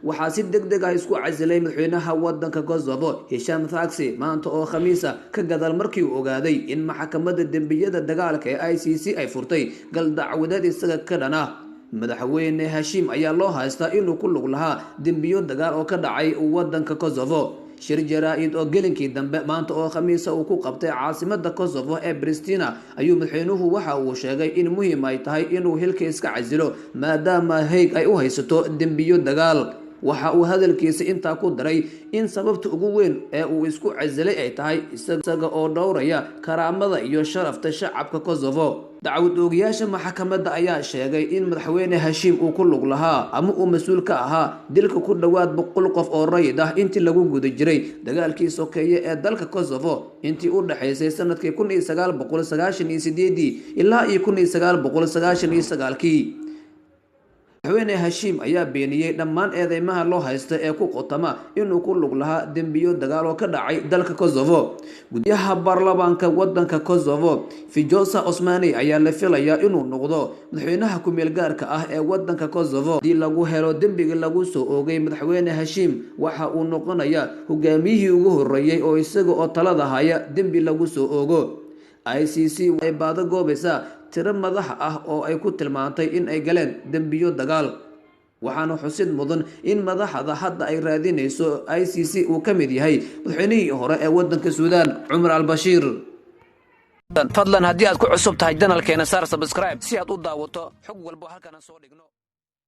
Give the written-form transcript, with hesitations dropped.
Waxaa si deg deg ah isku casilay madaxweynaha wadanka Kosovo, Hisham Thaçi, maanta oo Khamiisa, ka gadaal markii uu ogaaday in Maxkamadda Dembiyada Dagaalka ee ICC ay furtay gal dacwadeed isaga ka dhan ah. Madaxweyne Hashim ayaa loo haystaa inuu ku lug lahaa dembiyo dagaal oo ka dhacay wadanka Kosovo. Shir jaraa-id oo gelinkii dambe maanta oo Khamiisa uu ku qabtay caasimada Kosovo ee Pristina ayuu madaxweynuhu waxa uu sheegay in muhiim ay tahay inuu hilka iska casilo, maadaama Hague ay u haysato dembiyo dagaal. Waxa uu hadalkiisa intaa ku daray in sababta ugu weyn ee uu isku casilay ay tahay isaga oo dhowraya karaamada iyo sharafta shacabka Kosovo. Dacwad oogayaasha maxkamadda ayaa sheegay in madaxweyne Hashiim uu ku lug lahaa ama uu mas-uul ka ahaa dilka ku dhowaad 100 qof oo rayid ah intii lagu guda jiray dagaalkii sokeeye ee dalka Kosovo, intii u dhexaysay sanadkii 1998-dii ilaa iyo 1999-kii. Madaxweyne Hashiim ayaa beeniyey dhammaan eedeymaha loo haysta ee ku qotama inuu ku lug lahaa dembiyo dagaal oo ka dhacay dalka Kosovo. Gudoomiyaha baarlamaanka wadanka Kosovo, Vjosa Osmani, ayaa la filayaa inuu noqdo madaxweynaha ku-meel gaarka ah ee wadanka Kosovo. Haddii lagu helo dembiga lagu soo oogay madaxweyne Hashiim, waxa uu noqonayaa hogaamiyihii ugu horeeyey oo isaga oo talada haya dembi lagu soo oogo. ICC ay baado goobaysaa tiro madax ah oo ay ku tilmaantay in ay galeen dembiyo dagaal, waxaana xusid mudan in madaxda hadda ay raadinayso ICC uu ka mid yahay madaxweynihii hore ee wadanka Suudaan, Cumar Albashiir. Fadlan, haddii aad ku cusub tahay channelkeena, saar subscribe si aad u daawato xog walbo halkan aan soo dhigno.